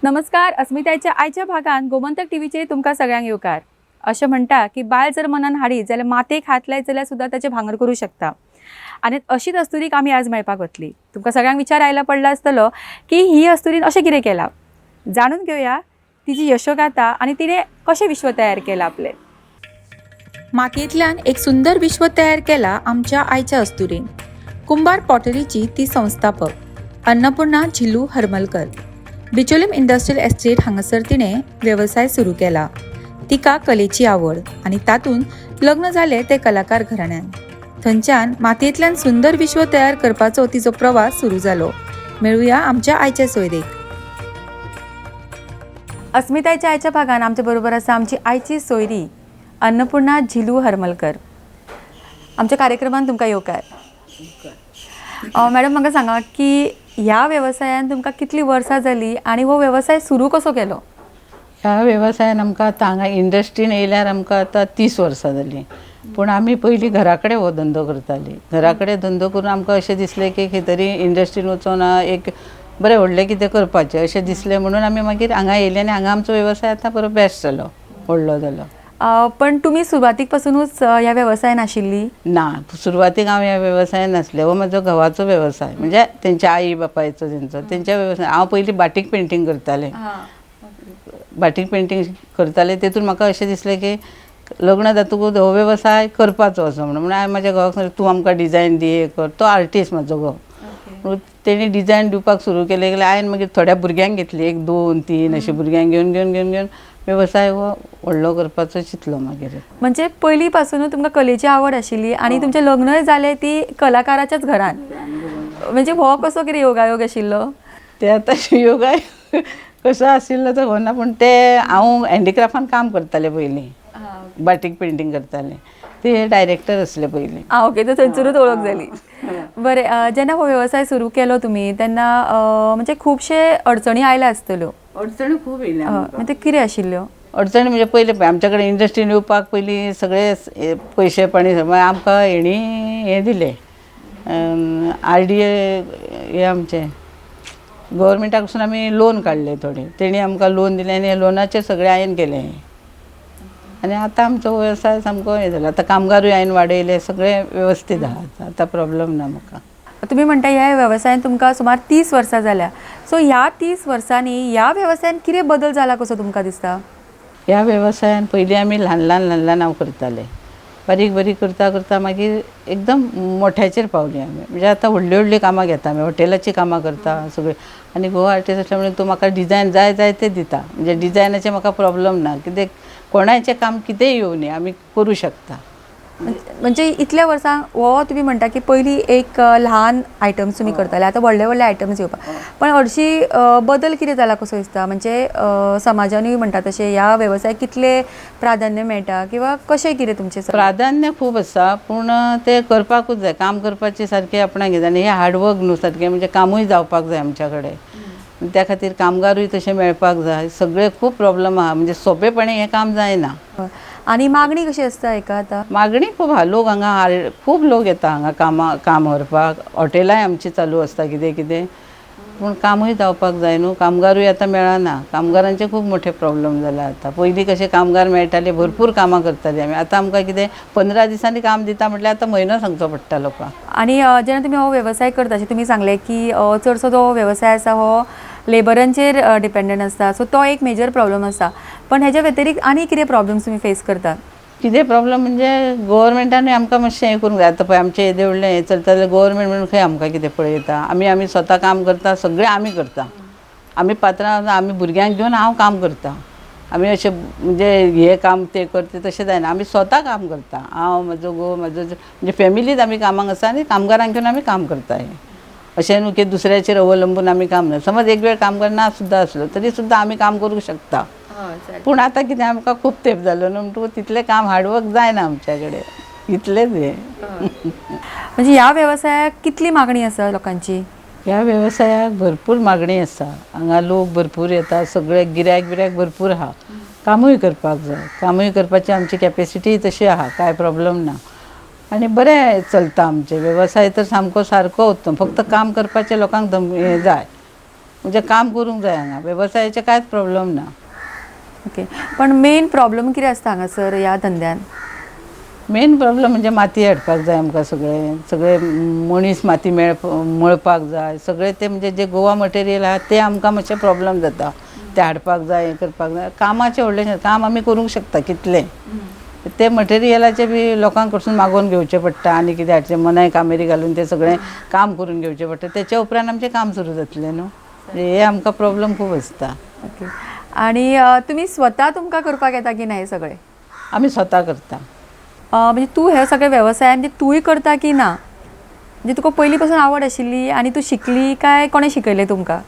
नमस्कार, अस्मितायच्या आयच्या भागान गोमंतक टीव्हीचेर तुमकां सगळ्यांक येवकार. अशें म्हणटा की बायल जर मनान हाडीत जाल्यार मातयेक हात लायत जाल्यार सुद्दां ताचें भांगर करूं शकता. आनी अशीच अस्तुरीक आमी आज मेळपाक वतली. तुमकां सगळ्यांक विचार आयला पडला आसतलो की ही अस्तुरीन अशें कितें केलां. जाणून घेवया तिची यशोगाथा आनी तिणें कशें विश्व तयार केलां आपलें. मातयेंतल्यान एक सुंदर विश्व तयार केला आमच्या आयच्या अस्तुरीन. कुंभार पॉटरीची ती संस्थापक अन्नपूर्णा झिलू हरमलकर. बिचोलीम इंडस्ट्रियल एस्टेट हांगासर तिणें वेवसाय सुरू केला. तिका कलेची आवड आनी तातूंत लग्न जालें तें कलाकार घराण्यान. थंयच्यान मातयेंतल्यान सुंदर विश्व तयार करपाचो तिचो प्रवास सुरू जालो. मेळुया आमच्या आयच्या सोयरेक. अस्मितायच्या आयच्या भागान आमच्या बरोबर आसा आमची आयची सोयरी अन्नपूर्णा झिलू हरमलकर. आमच्या कार्यक्रमान तुमकां येवकार. मॅडम, म्हाका सांगा की ह्या वेवसायान तुमकां कितलीं वर्सां जालीं आनी हो वेवसाय सुरू कसो केलो? ह्या वेवसायान आमकां आतां हांगा इंडस्ट्रीन येयल्यार आमकां आतां 30 वर्सां जालीं. पूण आमी पयलीं घरा कडेन हो धंदो करतालीं. घरा कडेन धंदो करून आमकां अशें दिसलें की खंय तरी इंडस्ट्रीन वचून एक बरें व्हडलें कितें करपाचें अशें दिसलें, म्हणून आमी मागीर हांगा येयले आनी हांगा आमचो वेवसाय आतां बरो बेस्ट जालो, व्हडलो जालो. पण तुमी सुरवातीक पासुनूच ह्या वेवसायान आशिल्ली? ना, सुरवातीक हांव ह्या वेवसायान नासलें. हो म्हजो घोवाचो वेवसाय, म्हणजे तेंच्या आई बापायचो तेंचो तेंच्या वेवसाय. हांव पयलीं बाटीक पेंटींग करतालें. बाटीक पेंटींग करतालें, तेतून म्हाका अशें दिसलें की लग्न जातकूच हो वेवसाय करपाचो असो म्हणून. म्हणून हांवें म्हाज्या घोवाक सांगलें, तूं आमकां डिजायन दी, हें कर. तो आर्टिस्ट म्हजो घोव. म्हणून तेणी डिजायन दिवपाक सुरू केलें. हांवें मागीर थोड्या भुरग्यांक घेतली, 1 2 3 अशें भुरग्यांक घेवन घेवन घेवन घेवन वेवसाय हो व्हडलो करपाचो चिंतलो मागीर. म्हणजे पयलीं पासुनूच तुमकां कलेची आवड आशिल्ली आनी तुमचें लग्नय जालें ती कलाकाराच्याच घरान. म्हणजे हो कसो कितें योगायोग आशिल्लो? ते आतां योगायोग कसो आशिल्लो तो खबर ना, पूण ते हांव हँडीक्राफ्टान काम करतालें पयलीं, बाटीक पेंटींग करतालें. ते डायरेक्टर आसले पयलीं. आं, ओके, तर थंयसरूच वळख जाली. बरें, जेन्ना हो वेवसाय सुरू केलो तुमी तेन्ना म्हणजे खुबशे अडचणी आयल्या आसतल्यो. अडचणी खूब येयल्या. म्हणजे कितें आशिल्ल्यो अडचणी? म्हणजे पयलीं पळय आमच्या कडेन इंडस्ट्रीन येवपाक पयलीं सगळे पयशे पाणी आमकां हेणी हें दिलें, RDA हें आमचें गव्हर्मेंटा कडसून आमी लोन काडलें थोडें. तेणी आमकां लोन दिलें आनी लोनाचेर सगळें हांवें केलें. आनी आतां आमचो वेवसाय सामको हें जाला. आतां कामगारूय हांवें वाडयले, सगळें वेवस्थीत आहा, आतां प्रॉब्लम ना म्हाका. तुमी म्हणटा ह्या वेवसायान तुमकां सुमार 30 वर्सां जाल्या. सो ह्या 30 वर्सांनी ह्या वेवसायान कितें बदल जाला कसो तुमकां दिसता? ह्या वेवसायान पयलीं आमी ल्हान ल्हान ल्हान ल्हान हांव करतालें. बारीक बारीक करता करता मागीर एकदम मोठ्याचेर पावलीं आमी. म्हणजे आतां व्हडलीं व्हडलीं कामां घेता आमी, हॉटेलाचीं कामां करता सगळीं. आनी घोव आर्टिस्ट आसल्या म्हणून तूं म्हाका डिजायन जाय जाय तें दिता. म्हणजे डिजायनाचें म्हाका प्रॉब्लम ना. कितें कोणाचें काम कितेंय येवनी आमी करूं शकता. म्हणजे इतल्या वर्सां हो तुमी म्हणटा की पयलीं एक ल्हान आयटम्स तुमी करताले, आतां व्हडले व्हडले आयटम्स येवपाक. पण हरशीं बदल कितें जाला कसो दिसता? म्हणजे समाजानूय म्हणटा तशें ह्या वेवसायाक कितलें प्राधान्य मेळटा किंवा कशें कितें तुमचें? प्राधान्य खूब आसा, पूण तें करपाकूच जाय. काम करपाचें सारकें आपणाक जाय आनी हें हार्डवर्क न्हू सारकें, म्हणजे कामूय जावपाक जाय आमच्या कडेन. त्या खातीर कामगारूय तशें मेळपाक जाय. सगळें खूब प्रॉब्लम आहा, म्हणजे सोंपेपणी हें काम जायना. आनी मागणी कशी आसता हेका आतां? मागणी खूब आहा. लोक हांगा खूब लोक येता हांगा कामां काम व्हरपाक. हॉटेलांय आमची चालू आसता कितें कितें, पूण कामूय जावपाक जाय न्हू. कामगारूय आतां मेळना. कामगारांचे खूब मोठे प्रॉब्लम जाला आतां. पयलीं कशें कामगार मेळटाले, भरपूर कामां करतालीं आमी. आतां आमकां कितें 15 दिसांनी काम दिता म्हटल्यार आतां म्हयनो सांगचो पडटा लोकांक. आनी जेन्ना तुमी हो वेवसाय करता, अशें तुमी सांगलें की चडसो जो वेवसाय आसा हो लेबरांचेर डिपेंडंट आसता, सो तो एक मेजर प्रॉब्लम आसा. पण हेच्या व्यतिरिक्त आनी कितें प्रॉब्लम्स तुमी फेस करतात? कितें प्रॉब्लम म्हणजे गव्हर्मेंटानूय आमकां मातशें हें करूंक जाय. आतां पळय आमचें येदें व्हडलें हें चलता जाल्यार गव्हर्मेंट म्हणून खंय आमकां कितें पळयता? आमी आमी स्वता काम करता, सगळें आमी करता. आमी पात्रां आमी भुरग्यांक घेवन हांव काम करता. आमी अशें म्हणजे हें काम तें करता तशें जायना, आमी स्वता काम करता. हांव, म्हजो घोव, म्हजो म्हणजे फॅमिलीच आमी कामाक आसा आनी कामगारांक घेवन आमी काम करता. हें अशें न्हू की दुसऱ्याचेर अवलंबून आमी काम ना. समज एक वेळ कामगार ना सुद्दां आसलो तरी सुद्दां आमी काम करूंक शकता. पूण आतां कितें आमकां खूब तेंप जालो न्हू, म्हणटकूच तितलें काम हार्डवर्क जायना आमच्या कडेन, इतलेंच हें. म्हणजे ह्या वेवसायाक कितली मागणी आसा लोकांची? ह्या वेवसायाक भरपूर मागणी आसा. हांगा लोक भरपूर येता, सगळे गिरायक बिरायक भरपूर आहा. कामूय करपाक जाय, कामूय करपाची आमची कॅपेसिटी तशी आहा, कांय प्रॉब्लम ना. आनी बरें चलता आमचें वेवसाय तर सामको सारको उत्तम. फक्त काम करपाचें लोकांक हें जाय. म्हणजे काम करूंक जाय हांगा, वेवसायाचे कांयच प्रॉब्लम ना. ओके, पण मेन प्रॉब्लम कितें आसता हांगासर ह्या धंद्यान? मेन प्रॉब्लम म्हणजे माती हाडपाक जाय आमकां, सगळें सगळे मनीस माती मळपाक जाय, सगळें तें म्हणजे जे गोवा मटेरियल आहा तें आमकां मातशें प्रॉब्लम जाता, तें हाडपाक जाय, हें करपाक जाय. कामाचें व्हडलें काम आमी करूंक शकता कितलें, तें मटेरियलाचें बी लोकांक कडसून मागोवन घेवचें पडटा आनी कितें हाडचें, मनाय कामेरी घालून तें सगळें काम करून घेवचें पडटा, तेच्या उपरांत आमचें काम सुरू जातलें न्हू. हे आमकां प्रॉब्लम खूब आसता. ओके, आनी तुमी स्वता तुमकां करपाक येता की ना हें सगळें? आमी स्वता करता. म्हणजे तूं हे सगळे वेवसाय म्हणजे तूंय करता की ना? म्हणजे तुका पयलीं पासून आवड आशिल्ली आनी तूं शिकली काय कोणें शिकयलें तुमकां?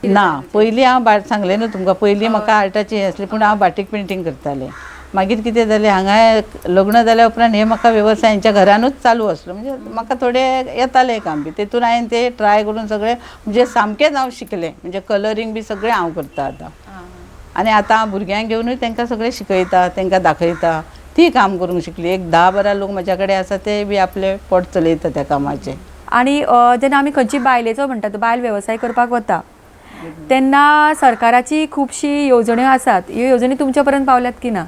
ना, पयलीं हांव सांगलें न्हू तुमकां, पयलीं म्हाका आर्टाची हें आसली, पूण हांव बाटीक पेंटींग करतालें. मागीर कितें जालें, हांगा लग्न जाल्या उपरांत हें म्हाका वेवसाय हेंच्या घरानूच चालू आसलो, म्हणजे म्हाका थोडें येतालें काम बी, तेतून हांवें तें ट्राय करून सगळें म्हणजे सामकेंच हांव शिकलें, म्हणजे कलरींग बी सगळें हांव करता आतां. आनी आतां हांव भुरग्यांक घेवनूय तांकां सगळें शिकयता, तांकां दाखयता, ती काम करूंक शिकली. एक 10-12 लोक म्हज्या कडेन आसा, ते बी आपलें पोट चलयता त्या कामाचें. आनी जेन्ना आमी खंयची बायलेचो म्हणटात बायल वेवसाय करपाक वता तेन्ना सरकाराची खुबशी येवजण्यो आसात, ह्यो येवजण्यो तुमच्या पर्यंत पावल्यात की ना?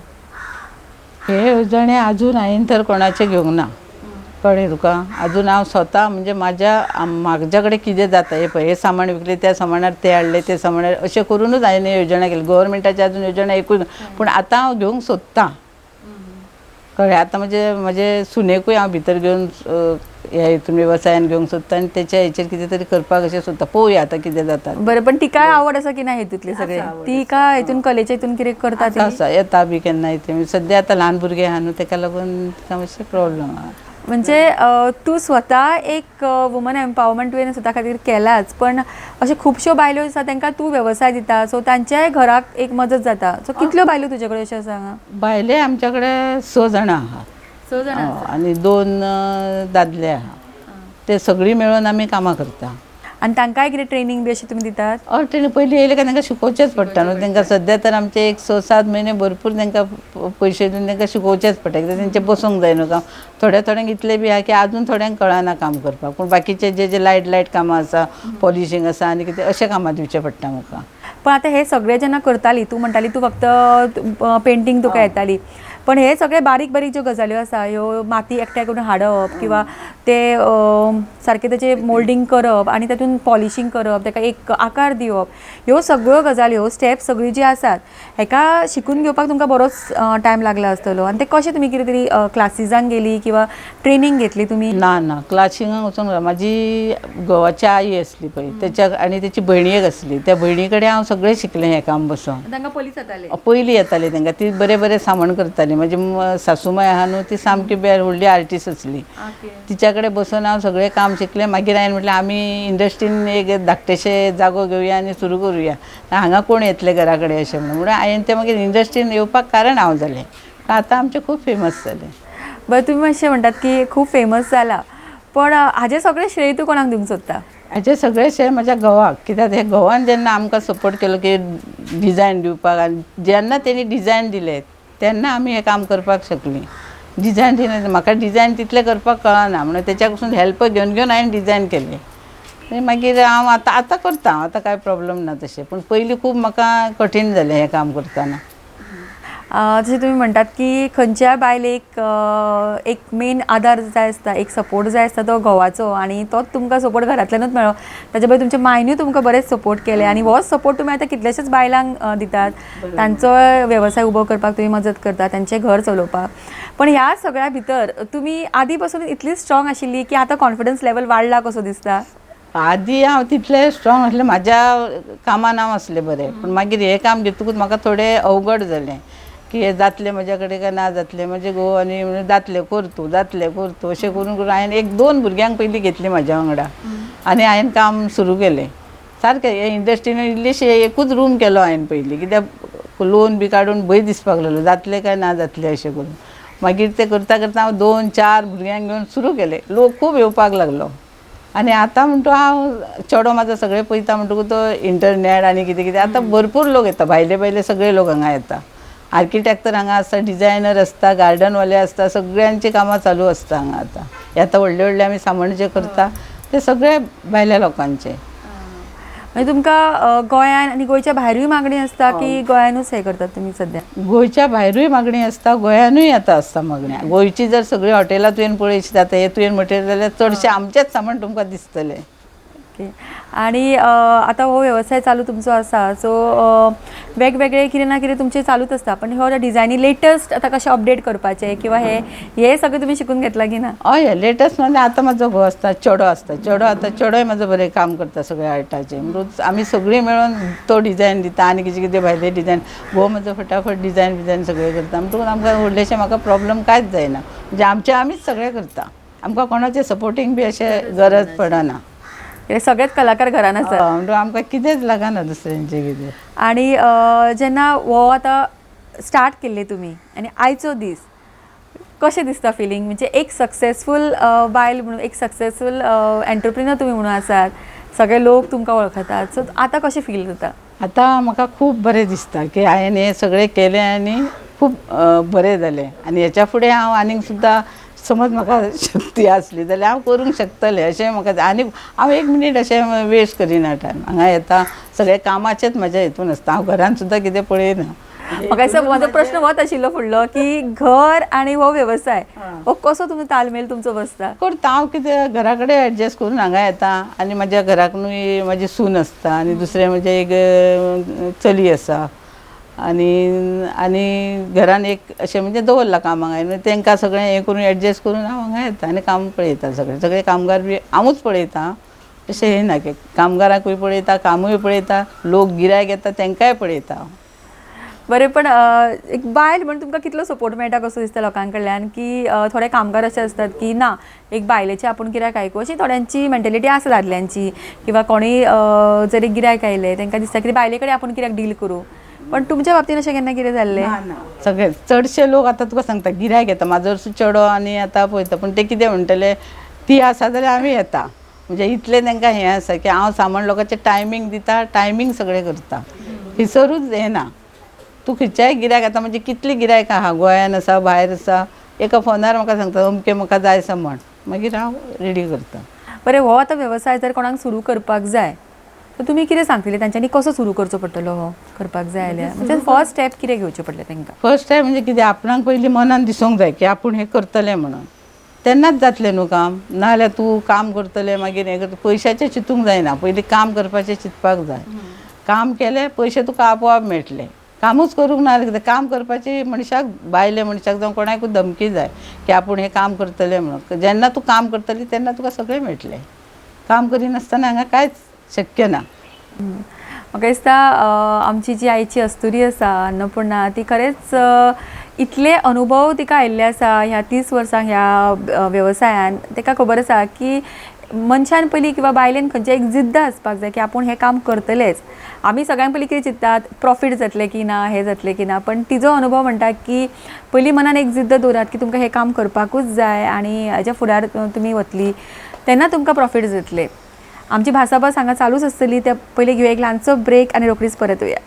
हे येवजणे अजून हांवें तर कोणाचें घेवंक ना, कळ्ळें तुका. अजून हांव स्वता म्हणजे म्हाज्या कडेन कितें जाता हें पळय, हें सामान विकलें त्या सामानार तें हाडलें, तें सामानार, अशें करुनूच हांवें येवजणां केली. गव्हर्मेंटाची अजून येवजणां एकूय ना, पूण आतां हांव घेवंक सोदतां, कळ्ळें. आतां म्हजे सुनेकूय हांव भितर घेवन ह्या हितून वेवसायान घेवंक सोदता आनी तेच्या हेचेर कितें तरी करपाक अशें सोदता, पळोवया आतां कितें जाता. बरें, पण तिकाय आवड आसा की ना हेतूंतली सगळें? ती काय हितून कलेच्या हितून कितें करता ती? आसा, येता बी केन्नाय ती. सद्या आतां ल्हान भुरगें आहा न्हू, तेका लागून तिका मातशें प्रॉब्लम आहा. म्हणजे तूं स्वता एक वुमन एम्पावरमेंट तुवें स्वता खातीर केलाच, पण अशे खुबश्यो बायलो आसा तांकां तूं वेवसाय दिता, सो तांच्याय घराक एक मदत जाता. सो कितल्यो बायलो तुजे कडेन अश्यो आसा हांगा? बायले आमच्या कडेन 6 जाणां आहा. 6 जाणां. आनी 2 दादले आहा, ते सगळीं मेळून आमी कामां करता. आनी तांकांय कितें ट्रेनींग बी अशें तुमी दितात? हय, ट्रेनींग पयलीं येयले काय तांकां शिकोवचेंच पडटा न्हू. तांकां सद्या तर आमचे एक 6-7 म्हयने भरपूर तांकां पयशे दिवन तांकां शिकोवचेंच पडटा, कित्याक तेंचें बसूंक जाय न्हू काम. थोड्या थोड्यांक इतलें बी आहा की आजून थोड्यांक कळना काम करपाक, पूण बाकीचे जे जे लायट लायट कामां आसा, पॉलिशींग आसा आनी कितें अशें कामां दिवचें पडटा म्हाका. पण आतां हे सगळें जेन्ना करताली, तूं म्हणटाली तूं फक्त पेंटींग तुका येताली, पण हे सगळे बारीक बारीक ज्यो गजाल्यो आसा, ह्यो माती एकठांय करून हाडप किंवा ते सारकें तेचें मोल्डींग करप आनी तातूंत पॉलिशींग करप, ताका एक आकार दिवप, ह्यो सगळ्यो गजाली, ह्यो स्टेप्स सगळ्यो ज्यो आसात हेका शिकून घेवपाक तुमकां बरोच टायम लागला आसतलो. आनी ते कशें तुमी कितें तरी क्लासिजांक गेली किंवा ट्रेनींग घेतली तुमी? ना ना, क्लासिंगाक वचूंक ना. म्हाजी घोवाची आई आसली पळय, तेच्या आनी तेची भयणी एक आसली, त्या भयणी कडेन हांव सगळें शिकलें हें काम बसून. तांकां पयलींच येतालें? पयलीं येतालें तांकां, ती बरें बरें सामान करताली. म्हजी सासूमाय आहा न्हू, ती सामकी व्हडली आर्टिस्ट आसली, तिच्या कडेन बसून हांव सगळें काम शिकलें. मागीर हांवें म्हटलें आमी इंडस्ट्रीन एक धाकटेशे जागो घेवया आनी सुरू करुया, हांगा कोण येतले घरा कडेन अशें म्हणून, म्हणून हांवें तें मागीर इंडस्ट्रीन येवपाक कारण हांव जालें. आतां आमचें खूब फेमस जालें. बरें, तुमी मातशें म्हणटात की खूब फेमस जाला, पण हाजें सगळें श्रेय तूं कोणाक दिवंक सोदता? हाजें सगळें श्रेय म्हज्या घोवाक, कित्याक हे घोवान जेन्ना आमकां सपोर्ट केलो की डिजायन दिवपाक, आनी जेन्ना तेणी डिजायन दिलें तेन्ना आमी हें काम करपाक शकलीं. डिजायन दिलें, म्हाका डिजायन तितलें करपाक कळना म्हणून तेच्या कडसून हेल्प घेवन घेवन हांवें डिजायन केलें. आनी मागीर हांव आतां आतां करता, आतां कांय प्रॉब्लम ना तशें, पूण पयलीं खूब म्हाका कठीण जालें हें काम करतना. जशें तुमी म्हणटात की खंयच्याय बायलेक एक मेन आदार जाय आसता, एक सपोर्ट जाय आसता तो घोवाचो, आनी तोच तुमकां सपोर्ट घरांतल्यानूच मेळ्ळो. ताचे बरोबर तुमच्या मायनूय तुमकां बरेंच सपोर्ट केले आनी होच सपोर्ट तुमी आतां कितल्याश्याच बायलांक दितात, तांचो वेवसाय उबो करपाक तुमी मजत करता, तांचें घर चलोवपाक. पण ह्या सगळ्या भितर तुमी आदी पासून इतली स्ट्रॉंग आशिल्ली की आतां कॉन्फिडन्स लेवल वाडला कसो दिसता? आदी हांव तितलें स्ट्रॉंग आसलें, म्हाज्या कामान हांव आसलें बरें, पूण मागीर हें काम घेतकूच म्हाका थोडें अवघड जालें की हें जातलें म्हज्या कडेन काय ना जातलें. म्हजे घोव आनी म्हणून जातलें कर तूं, जातलें कर तूं, अशें करून करून हांवें 1-2 भुरग्यांक पयलीं घेतलीं म्हाज्या वांगडा आनी हांवें काम सुरू केलें. सारकें हे इंडस्ट्रीन इल्लीशी एकूच रूम केलो हांवें पयलीं, कित्याक लोन बी काडून भंय दिसपाक लागलो जातलें काय ना जातलें अशें करून. मागीर तें करता करता हांव 2-4 भुरग्यांक घेवन सुरू केलें, लोक खूब येवपाक लागलो. आनी आतां म्हणटा हांव चेडो म्हाजो सगळें पळयता म्हणटकूच तो इंटरनेट आनी कितें कितें आतां भरपूर लोक येता, भायले भायले सगळे लोक हांगा येता. आर्किटेक्ट तर हांगा आसता, डिजायनर आसता, गार्डनवाले आसता, सगळ्यांची कामां चालू आसता हांगा आतां. हे आतां व्हडले व्हडले आमी सामान जे करता ते सगळे भायल्या लोकांचे. म्हणजे तुमकां गोंयान आनी गोंयच्या भायरूय मागणी आसता की गोंयानूच हें करतात तुमी सद्या? गोंयच्या भायरूय मागणी आसता, गोंयानूय आतां आसता मागणी. गोंयची जर सगळीं हॉटेलां तुवें पळयशी जाता, हे तुवें म्हटलें जाल्यार चडशें आमचेंच सामान तुमकां दिसतलें. ओके. आनी आतां हो वेवसाय चालू तुमचो आसा, सो वेगवेगळे कितें ना कितें तुमचें चालूच आसता, पण हो डिजायनी लेटस्ट आतां कशें अपडेट करपाचें किंवा हे हे सगळें तुमी शिकून घेतलां की ना? हय, लेटस्ट म्हणजे आतां म्हाजो घोव आसता, चेडो आसता, चेडो आतां चेडोय म्हाजो बरें काम करता सगळें आर्टाचें. म्हणून आमी सगळीं मेळून तो डिजायन दिता आनी कितें कितें भायले डिजायन घोव म्हाजो फटाफट डिजायन बिजायन सगळें करता. म्हणटकूच आमकां व्हडलेशें म्हाका प्रॉब्लम कांयच जायना, म्हणजे आमचें आमीच सगळें करता, आमकां कोणाचें सपोर्टींग बी अशें गरज पडना. हे सगळेच कलाकार घरान आसात. म्हणटकूच आमकां कितेंच लागना दुसऱ्यांचें कितें. आनी जेन्ना हो आतां स्टार्ट केल्ले तुमी आनी आयचो दीस कशें दिसता फिलींग? म्हणजे एक सक्सेसफूल बायल म्हणून, एक सक्सेसफूल एंटरप्रिनर तुमी म्हणून आसात, सगळे लोक तुमकां वळखतात, सो आतां कशें फील जाता? आतां म्हाका खूब बरें दिसता की हांवें हें सगळें केलें आनी खूब बरें जालें. आनी हेच्या फुडें हांव आनीक सुद्दां समज म्हाका शक्ती आसली जाल्यार हांव करूंक शकतलें अशें म्हाका. आनी हांव एक मिनीट अशें वेस्ट करिना टायम. हांगा येता सगळें कामाचेंच म्हज्या हितून आसता, हांव घरान सुद्दां कितें पळयना. म्हाका दिसता म्हजो प्रश्न होच आशिल्लो फुडलो की घर आनी हो वेवसाय हो कसो तुमचो तालमेल तुमचो बसता? करता हांव कितें घरा कडेन एडजस्ट करून हांगा येता आनी म्हाज्या घराकूय म्हाजी सून आसता आनी दुसरें म्हजें एक चली आसा आनी आनी घरान एक अशें म्हणजे दवरलां कामाक आनी तांकां सगळें हें करून एडजस्ट करून हांव हांगा येता आनी काम पळयता. सगळें सगळे कामगार बी हांवूच पळयता, अशें हें ना की कामगारांकूय पळयता, कामूय पळयता, लोक गिरायक येता तांकांय पळयता. बरें, पण एक बायल म्हण तुमकां कितलो सपोर्ट मेळटा कसो दिसता लोकां कडल्यान की थोडे कामगार अशे आसतात की ना एक बायलेचें आपूण कित्याक आयकूं, अशी थोड्यांची मेंटेलिटी आसा दादल्यांची, किंवा कोणूय जरी गिरायक आयलें तांकां दिसता की बायले कडेन आपूण कित्याक डील करूं, पण तुमच्या बाबतीन अशें केन्ना कितें जाल्लें? सगळे चडशे लोक आतां तुका सांगता गिरायक येता म्हाजो चेडो आनी आतां पळयता, पूण ते कितें म्हणटले ती आसा जाल्यार आमी येता, म्हणजे इतलें तांकां हें आसा की हांव सामान लोकांचें टायमींग दिता, टायमींग सगळें करता, थंयसरूच हें ना. तूं खंयच्याय गिरायक आतां म्हणजे कितलीं गिरायक आहा गोंयान आसा भायर आसा, एका फोनार म्हाका सांगता अमकें म्हाका जाय सामान, मागीर हांव रेडी करता. बरें, हो आतां वेवसाय जर कोणाक सुरू करपाक जाय तर तुमी कितें सांगतले तांच्यांनी कसो सुरू करचो पडटलो हो करपाक जाय जाल्यार, म्हणजे फर्स्ट स्टेप कितें घेवचें पडलें तांकां? फर्स्ट स्टेप म्हणजे कितें, आपणाक पयलीं मनान दिसूंक जाय की आपूण हें करतलें म्हणून, तेन्नाच जातलें न्हू काम. नाजाल्यार तूं काम करतलें मागीर हें करतलें, पयशाचें चिंतूंक जायना, पयलीं काम करपाचें चिंतपाक जाय. काम केलें पयशे तुका आपोआप मेळटले, कामूच करूंक ना जाल्यार कितें, काम करपाची मनशाक बायले मनशाक जावं कोणाकूय धमकी जाय की आपूण हें काम करतलें म्हणून. जेन्ना तूं काम करतली तेन्ना तुका सगळें मेळटलें, काम करिनासतना हांगा कांयच शक्य ना. म्हाका दिसता आमची जी आयची अस्तुरी आसा अन्नपूर्णा, ती खरेंच इतले अनुभव तिका आयिल्ले आसा ह्या 30 वर्सां ह्या वेवसायान, ताका खबर आसा की मनशान पयलीं किंवा बायलेन खंयचें एक जिद्द आसपाक जाय की आपूण हें काम करतलेच. आमी सगळ्यांक पयलीं कितें चिंततात, प्रॉफीट जातलें की ना, हें जातलें की ना, पण तिजो अनुभव म्हणटा की पयलीं मनान एक जिद्द दवरात की तुमकां हें काम करपाकूच जाय आनी हेज्या फुडार तुमी वतली तेन्ना तुमकां प्रॉफीट जातलें. आमची भासाभास हांगा चालूच आसतली, त्या पयलीं घेवया एक ल्हानसो ब्रेक आनी रोखडीच परत येवया.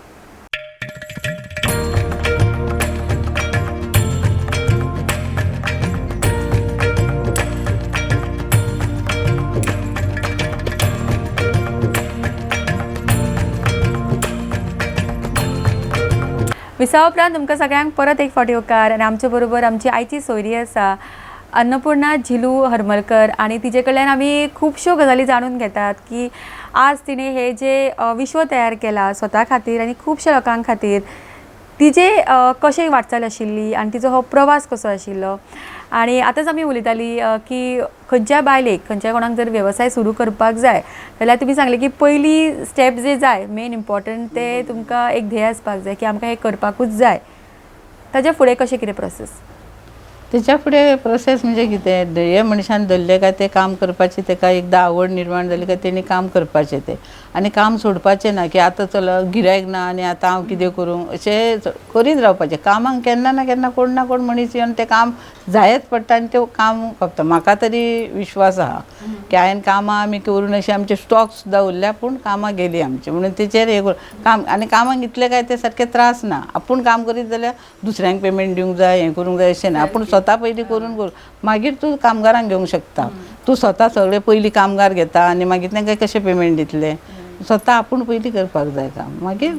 विसावा उपरांत तुमकां सगळ्यांक परत एक फावटी येवकार आनी आमचे बरोबर आमची आयची सोयरी आसा अन्नपूर्णा झिलू हरमलकर, आनी तिजे कडल्यान आमी खुबश्यो गजाली जाणून घेतात की आज तिणें हे जे विश्व तयार केलां स्वता खातीर आनी खुबश्या लोकां खातीर, तिजे कशें वाटचाल आशिल्ली आनी तिजो हो प्रवास कसो आशिल्लो. आनी आतांच आमी उलयताली की खंयच्या बायलेक खंयच्या कोणाक जर वेवसाय सुरू करपाक जाय जाल्यार तुमी सांगलें की पयली स्टेप जे जाय मेन इम्पॉर्टंट ते तुमकां एक ध्येय आसपाक जाय की आमकां हें करपाकूच जाय. ताच्या फुडें कशें कितें प्रोसेस? तेच्या फुडें प्रोसेस म्हणजे कितें, ध्येय मनशान धरलें काय तें काम करपाचें, तेका एकदां आवड निर्माण जाली काय तेणी काम करपाचें तें, आनी काम सोडपाचें ना की आतां चल गिरायक ना आनी आतां हांव कितें करूं अशें करीत रावपाचें. कामाक केन्ना ना केन्ना कोण ना कोण मनीस येवन तें काम जायच पडटा आनी तें काम खपता. म्हाका तरी विश्वास आहा की हांवें कामां आमी करून अशें आमचे स्टॉक सुद्दां उरल्या, पूण कामां गेली आमची, म्हणून तेचेर हें करून काम. आनी कामाक इतलें काय तें सारकें त्रास ना, आपूण काम करीत जाल्यार दुसऱ्यांक पेमेंट दिवंक जाय, हें करूंक जाय अशें ना, आपूण स्वता पयलीं करून करून मागीर तूं कामगारांक घेवंक शकता. तूं स्वता सगळे पयलीं कामगार घेता आनी मागीर तांकां कशें पेमेंट दितलें, स्वता आपूण पयलीं करपाक जाय काम, मागीर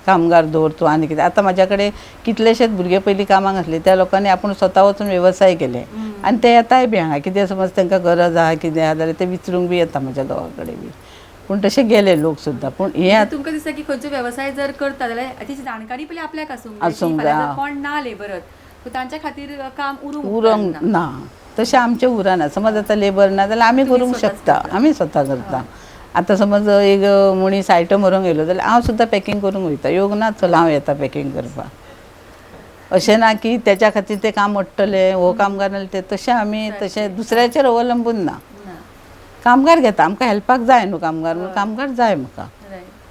कामगार दवर तूं आनी कितें. आतां म्हाज्या कडेन कितलेशेच भुरगे पयलीं कामाक आसले, त्या लोकांनी आपूण स्वता वचून वेवसाय केले आनी ते येताय बी हांगा. कितें समज तांकां गरज आहा कितें आहा जाल्यार ते विचरूंक बी येता म्हज्या घोवा कडेन बी. पूण तशे गेले लोक सुद्दां. पूण हे तुमकां दिसता की खंयचो वेवसाय जर करता जाल्यार तेची जाणकारी पयलीं आपल्याक आसूंक आसूंक जाय. कोण ना लेबरच सो तांच्या खातीर काम उरूंक ना. तशें आमचें उरना. समज आतां लेबर ना जाल्यार आमी करूंक शकता, आमी स्वता करता. आतां समज एक मनीस आयटम व्हरूंक येयलो जाल्यार हांव सुद्दां पॅकींग करूंक वयता. येवंक ना चल हांव येता पॅकींग करपाक. अशें ना की तेच्या खातीर तें काम अडटलें हो कामगार नाल्यार तें, तशें आमी तशें दुसऱ्याचेर अवलंबून ना. कामगार घेता, आमकां हेल्पाक जाय न्हू कामगार, म्हणून कामगार जाय म्हाका.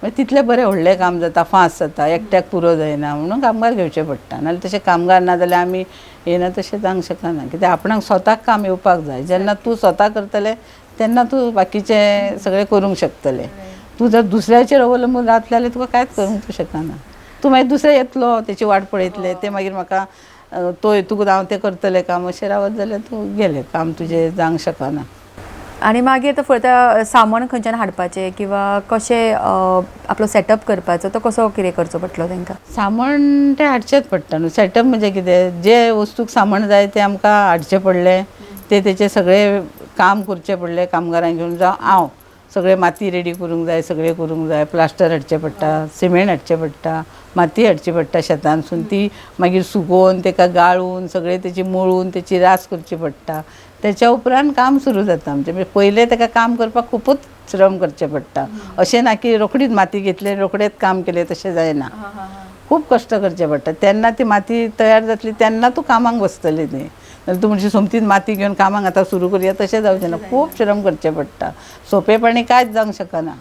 मागीर तितलें बरें व्हडलें काम जाता, फास्ट जाता, एकट्याक पुरो जायना म्हणून कामगार घेवचें पडटा. नाल्यार तशें कामगार ना जाल्यार आमी येना तशें जावंक शकना. कित्याक आपणाक स्वताक काम येवपाक जाय. जेन्ना तूं स्वता करतलें तेन्ना तूं बाकीचें सगळें करूंक शकतलें. तूं जर दुसऱ्याचेर अवलंबून रावतलें जाल्यार तुका कांयच करूंक तूं शकना. तूं मागीर दुसरें येतलो तेची वाट पळयतलें, तें मागीर म्हाका तो तुका हांव तें करतलें काम अशें रावत जाल्यार तूं गेलें काम तुजें जावंक शकना. आनी मागीर आतां फुडें सामान खंयच्यान हाडपाचें किंवा कशें आपलो सेटअप करपाचो तो कसो कितें करचो पडटलो तांकां? सामान तें हाडचेंच पडटा न्हू. सेटअप म्हणजे कितें, जे वस्तूक सामान जाय तें आमकां हाडचें पडलें, तें तेचें सगळें काम करचें पडलें कामगारांक घेवन. जावं हांव सगळें माती रेडी करूंक जाय, सगळें करूंक जाय, प्लास्टर हाडचें पडटा, सिमेंट हाडचें पडटा, माती हाडची पडटा शेतानसून, ती मागीर सुकोवन ताका गाळून सगळें तेची मळून तेची रास करची पडटा. तेच्या उपरांत काम सुरू जाता आमचें. म्हणजे पयलें ताका काम करपाक खुबूच श्रम करचें पडटा. अशें ना की रोखडीच माती घेतली रोखडेच काम केलें, तशें जायना. खूब कश्ट करचे पडटा. तेन्ना ती माती तयार जातली तेन्ना तूं कामाक बसतली न्ही. नाल्यार तूं म्हणशी सोमतीच माती घेवन कामाक आतां सुरू करुया तशें जावचें ना. खूब श्रम करचें पडटा. सोंपेपणी कांयच जावंक शकना.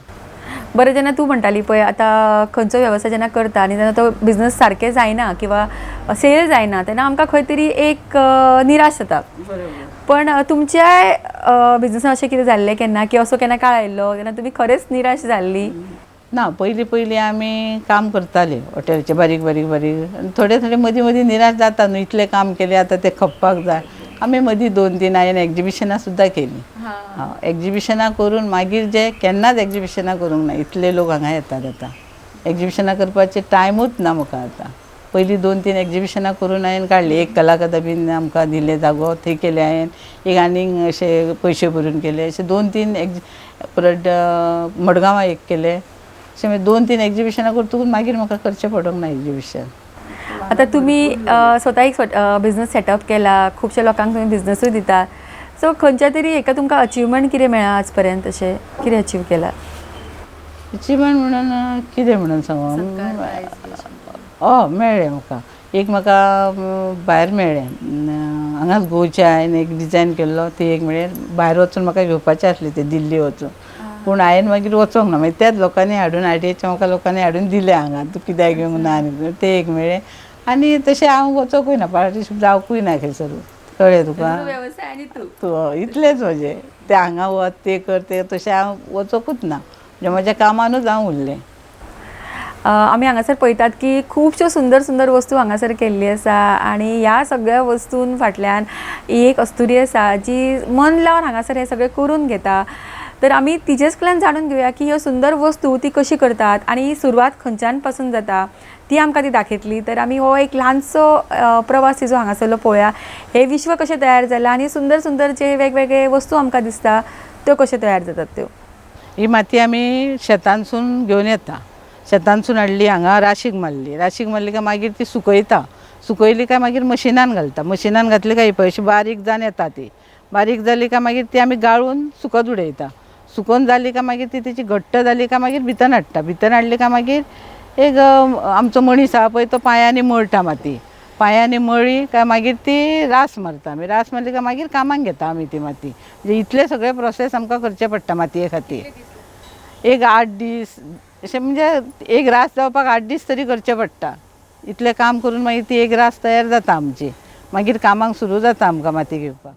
बरें, जेन्ना तूं म्हणटाली पळय आतां खंयचो वेवसाय जेन्ना करता आनी जेन्ना तो बिजनस सारकें जायना किंवा सेल जायना तेन्ना आमकां खंय तरी एक निराश जाता. पण तुमच्याय बिजनसान अशें कितें जाल्लें केन्ना की असो केन्ना काळ आयिल्लो जेन्ना तुमी खरेंच निराश जाल्ली? ना, पयलीं पयलीं आमी काम करताले हॉटेलचे बारीक बारीक बारीक, आनी थोडे थोडे मदीं मदीं निराश जाता न्हू, इतलें काम केलें आतां तें खपपाक जाय. आमी मदीं 2-3 हांवें एग्जिबिशनां सुद्दां केलीं. एग्जिबिशनां करून मागीर जे केन्नाच एग्जिबिशनां करूंक ना, इतले लोक हांगा येतात आतां. एग्जिबिशनां करपाचे टायमूच ना म्हाका आतां. पयलीं 2-3 एग्जिबिशनां करून हांवें काडलीं. एक कला अकादमीन आमकां दिलें जागो, थंय केलें हांवें. एक आनीक अशें पयशे भरून केले. अशें 2-3 परत मडगांवां एक केलें. अशें मागीर 2-3 एग्जिबिशनां करतकूच मागीर म्हाका करचें पडूंक ना एग्जिबिशन. आतां तुमी स्वता एक बिजनस सेटअप केला, खुबश्या लोकांक तुमी बिजनसूय दिता. सो खंयच्या तरी एका तुमकां अचिवमेंट कितें मेळ्ळां आज पर्यंत, अशें कितें अचीव केलां? अचिवमेंट म्हणून कितें म्हणून सांगू? हय, मेळ्ळें म्हाका. एक म्हाका भायर मेळ्ळें, हांगाच गोंयचें हांवें एक डिजायन केल्लो, ती एक मेळ्ळें. भायर वचून म्हाका घेवपाचें आसलें तें, दिल्ली वचून. पूण हांवें मागीर वचोंक ना, मागीर त्याच लोकांनी हाडून आयडियाचे म्हाका लोकांनी हाडून दिलें हांगा, तूं कित्याक घेवंक ना आनी तें एक मेळ्ळें. आनी तशें हांव वचोंकूय ना, पार्टिसिपेट जावकूय ना खंयसर. कळ्ळें तुका? तूं इतलेंच म्हजें तें, हांगा वच तें कर तें, तशें हांव वचोंकूच ना. म्हणजे म्हज्या कामानूच हांव उरलें. आमी हांगासर पळयतात की खुबश्यो सुंदर सुंदर वस्तू हांगासर केल्ली आसा आनी ह्या सगळ्या वस्तूं फाटल्यान एक अस्तुरी आसा जी मन लावन हांगासर हें सगळें करून घेता. तर आमी तिजेच कडल्यान जाणून घेवया की ह्यो सुंदर वस्तू ती कशी करतात आनी सुरवात खंयच्यान पासून जाता ती आमकां ती दाखयतली. तर आमी हो एक ल्हानसो प्रवास तिजो हांगासरलो पळोवया, हें विश्व कशें तयार जालां आनी सुंदर सुंदर जे वेगवेगळे वस्तू आमकां दिसता त्यो कश्यो तयार जातात त्यो. ही माती आमी शेतानसून घेवन येता. शेतानसून हाडली हांगा राशीक मारली, राशीक मारली काय मागीर ती सुकयता, सुकयली काय मागीर मशिनान घालता, मशिनान घातली काय पळय अशी बारीक जावन येता ती. बारीक जाली काय मागीर ती आमी गाळून सुकत उडयता. सुकोवन जाली काय मागीर ती तेची घट्ट जाली काय मागीर भितर हाडटा. भितर हाडली काय मागीर एक आमचो मनीस आहा पळय तो पांयांनी मळटा माती, पांयांनी मळ्ळी काय मागीर ती रास मारता आमी. रास मारली काय मागीर कामाक घेता आमी ती माती. म्हणजे इतले सगळे प्रोसेस आमकां करचे पडटा मातये खातीर. एक 8 दीस अशें, म्हणजे एक रास जावपाक 8 दीस तरी करचे पडटा. इतलें काम करून मागीर ती एक रास तयार जाता आमची. मागीर कामाक सुरू जाता आमकां माती घेवपाक.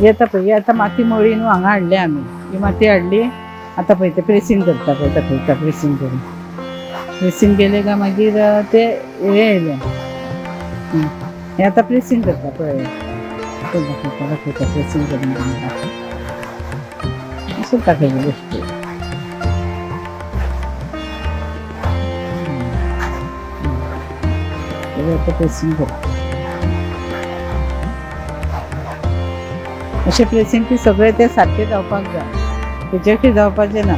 हे आतां पळय, ही आतां माती मळ्ळी न्हू, हांगा हाडली आमी, ही माती हाडली. आतां पळय ते प्रेसींग करता पळय, दाखयता प्रेसींग करून. प्रेसींग केलें काय मागीर ते हें येयलें. हें आतां प्रेसींग करता पळय, ते दाखयता दाखयता प्रेसींग करून तुमकां अशें दाखयता गोश्टी. हे आतां प्रेसींग करता अशें. प्रेसींग ती सगळें तें सारकें जावपाक जाय, तेजेर खंय जावपाचें ना.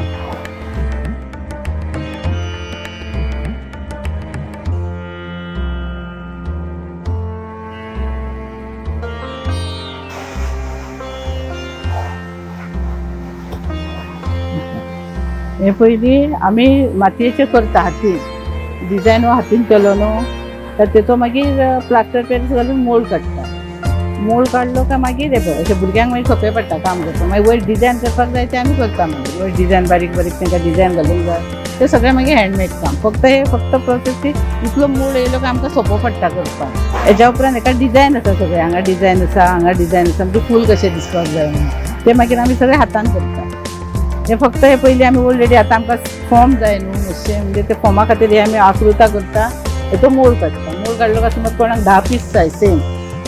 हे पयलीं आमी मातयेचें करता, हातीन डिजायन हो हातीन केलो न्हू, तर तेचो मागीर प्लास्टर पेरीस घालून मोल्ड काडटा. मोल्ड काडलो काय मागीर हे पळय, अशें भुरग्यांक मागीर सोंपें पडटा काम करपाक. मागीर वयर डिजायन करपाक जाय तें आमी करता. मागीर वयर डिजायन बारीक बारीक तांकां डिजायन घालूंक जाय, तें सगळें मागीर हँडमेड काम. फक्त हे फक्त प्रोसेस की इतलो मोल्ड येयलो काय आमकां सोंपो पडटा करपाक. हेज्या उपरांत हेका डिजायन आसा सगळें, हांगा डिजायन आसा, हांगा डिजायन आसा, म्हणजे फूल कशें दिसपाक जाय म्हणून तें मागीर आमी सगळें हातान करता. हे फक्त हे पयलीं आमी ऑलरेडी आतां आमकां फॉर्म जाय न्हू मातशें, म्हणजे ते फॉर्मा खातीर हे आमी आकृता करता, हेचो मोल्ड काडटा. मोल्ड काडलो काय समज कोणाक 10 पीस जाय सेम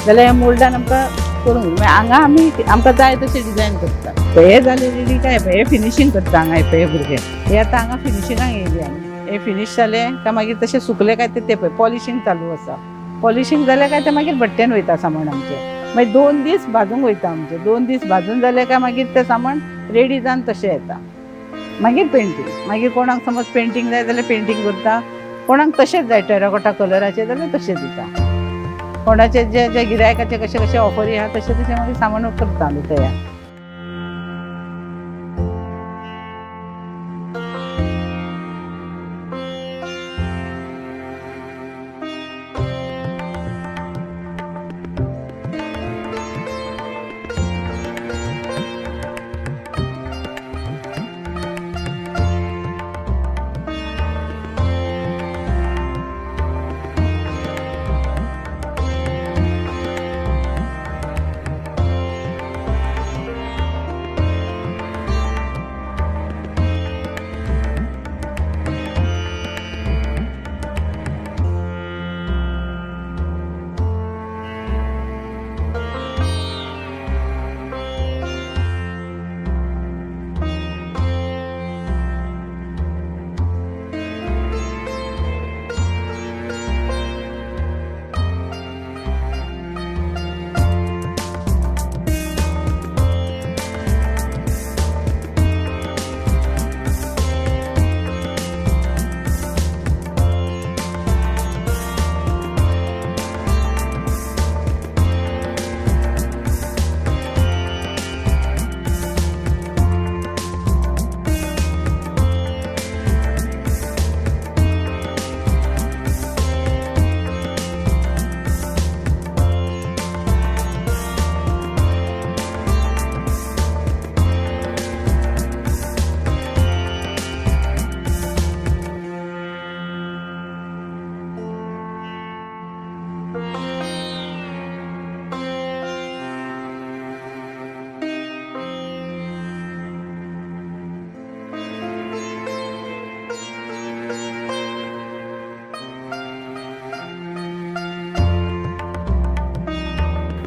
जाल्यार ह्या मोल्डान आमकां करूंक. मागीर हांगा आमी आमकां जाय तशें डिजायन करता. हे जालें रेडी काय हे फिनिशींग करता हांगा. हे पळय भुरगे, हे आतां हांगा फिनिशिंगाक येयली आमी. हे फिनीश जालें काय मागीर तशें सुकलें काय ते पळय पॉलिशींग चालू आसा. पॉलिशींग जालें काय तें मागीर भट्टेन वयता सामान आमचें. मागीर 2 दीस भाजूंक वयता आमचें. 2 दीस भाजून जालें काय मागीर तें सामान रेडी जावन तशें येता. मागीर पेंटींग, मागीर कोणाक समज पेंटींग जाय जाल्यार पेंटींग करता, कोणाक तशेंच जाय टेराकोटा कलराचें जाल्यार तशें दिता. कोणाचे जे जे गिरायकाचे कशे कशे ऑफरी आहा तशें तशें मागीर सामान करता आमी तयार.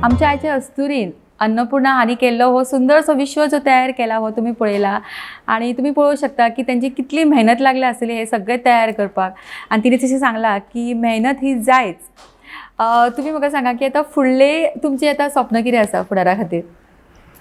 आमच्या आयच्या अस्तुरीन अन्नपूर्णा हांणी केल्लो हो सुंदरसो विश्व जो तयार केला हो तुमी पळयला आनी तुमी पळोवंक शकता की तेंची कितली मेहनत लागल्या आसतली हे सगळें तयार करपाक. आनी तिणें तशें सांगलां की मेहनत ही जायच. तुमी म्हाका सांगा की आतां फुडलें तुमचें आतां स्वप्न कितें आसा फुडारा खातीर?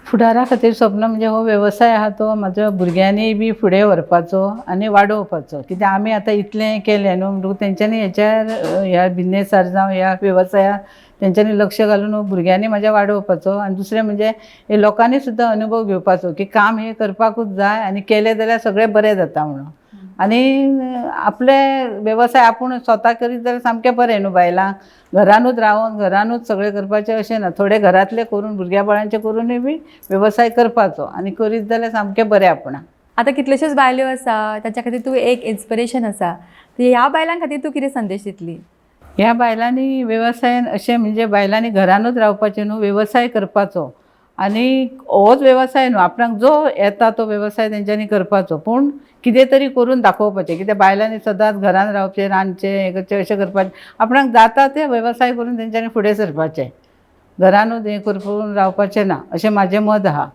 फुडारा खातीर स्वप्न म्हणजे हो वेवसाय आहा तो म्हाज्या भुरग्यांनी बी फुडें व्हरपाचो आनी वाडोवपाचो. कित्याक आमी आतां इतलें केलें न्हू म्हणटकूच तेंच्यांनी हेच्यार ह्या बिजनेसार जावं ह्या वेवसायार तेंच्यांनी लक्ष घालून भुरग्यांनी म्हाज्या वाडोवपाचो. आनी दुसरें म्हणजे हे लोकांनी सुद्दां अनुभव घेवपाचो की काम हें करपाकूच जाय आनी केलें जाल्यार सगळें बरें जाता म्हणून. आनी आपले वेवसाय आपूण स्वता करीत जाल्यार सामकें बरें न्हू. बायलांक घरानूच रावन घरानूच सगळें करपाचें अशें ना, थोडें घरांतलें करून भुरग्या बाळांचें करूनय बी वेवसाय करपाचो आनी करीत जाल्यार सामकें बरें आपणाक. आतां कितल्योश्योच बायल्यो आसा तांच्या खातीर तूं एक इन्स्पिरेशन आसा, ह्या बायलां खातीर तूं कितें संदेश दितली? ह्या बायलांनी वेवसायान अशें म्हणजे बायलांनी घरानूच रावपाचें न्हू, वेवसाय करपाचो आनी होच वेवसाय न्हू, आपणाक जो येता तो वेवसाय तेंच्यांनी करपाचो, पूण कितें तरी करून दाखोवपाचें. कित्याक बायलांनी सदांच घरान रावचें, रांदचें, हें करचें, अशें करपाचें. आपणाक जाता ते वेवसाय करून तेंच्यांनी फुडें सरपाचें, घरानूच हें करून रावपाचें ना, अशें म्हाजें मत आहा.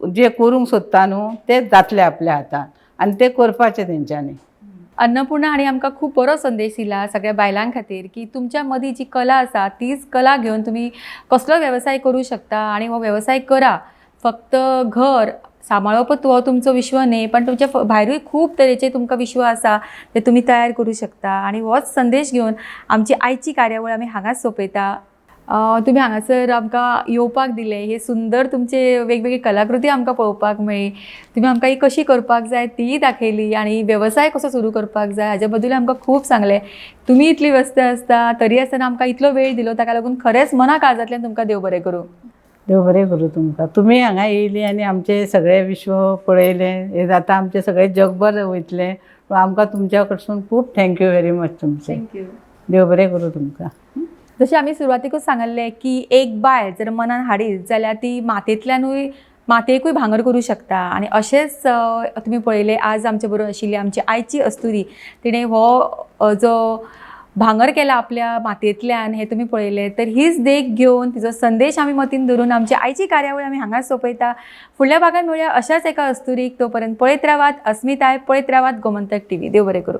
जें करूंक सोदता न्हू तें जातलें आपल्या हातान आनी तें करपाचें तेंच्यांनी. अन्नपूर्णा हांणी आमकां खूब बरो संदेश दिला सगळ्या बायलां खातीर की तुमच्या मदीं जी कला आसा तीच कला घेवन तुमी कसलो वेवसाय करूं शकता आनी हो वेवसाय करा. फक्त घर सांबाळपच हो तुमचो विश्व न्ही, पण तुमच्या भायरूय खूब तरेचे तुमकां विश्व आसा ते तुमी तयार करूं शकता. आनी होच संदेश घेवन आमची आयची कार्यावळ आमी हांगाच सोंपयता. तुमी हांगासर आमकां येवपाक दिलें, हे सुंदर तुमचे वेगवेगळी कलाकृती आमकां पळोवपाक मेळ्ळी, तुमी आमकां ही कशी करपाक जाय तीय दाखयली आनी वेवसाय कसो सुरू करपाक जाय हाजे बद्दलूय आमकां खूब सांगलें. तुमी इतली व्यस्त आसता तरी आसतना आमकां इतलो वेळ दिलो, ताका लागून खरेंच मना काळजांतल्यान तुमकां देव बरें करूं. देव बरें करूं तुमकां. तुमी हांगा येयली आनी आमचें सगळें विश्व पळयलें, हें जाता आमचें सगळें जगभर वयतलें. आमकां तुमच्या कडसून खूब thank you very much तुमचें. Thank you. देव बरें करूं तुमकां. जशें आमी सुरवातेकूच सांगल्लें की एक बायल जर मनान हाडीत जाल्यार ती मातयेंतल्यानूय मातयेकूय भांगर करूं शकता. आनी अशेंच तुमी पळयलें आज आमचे बरोबर आशिल्ली आमची आयची अस्तुरी, तिणें हो जो भांगर केला आपल्या मातयेंतल्यान हें तुमी पळयलें. तर हीच देख घेवन तिचो संदेश आमी मतीन धरून आमची आयची कार्यावळ आमी हांगाच सोंपयता. फुडल्या भागान मेळुया अशाच एका अस्तुरीक. तो पर्यंत पळयत रावात अस्मिताय, पळयत रावात गोमंतक टीव्ही. देव बरें करूं.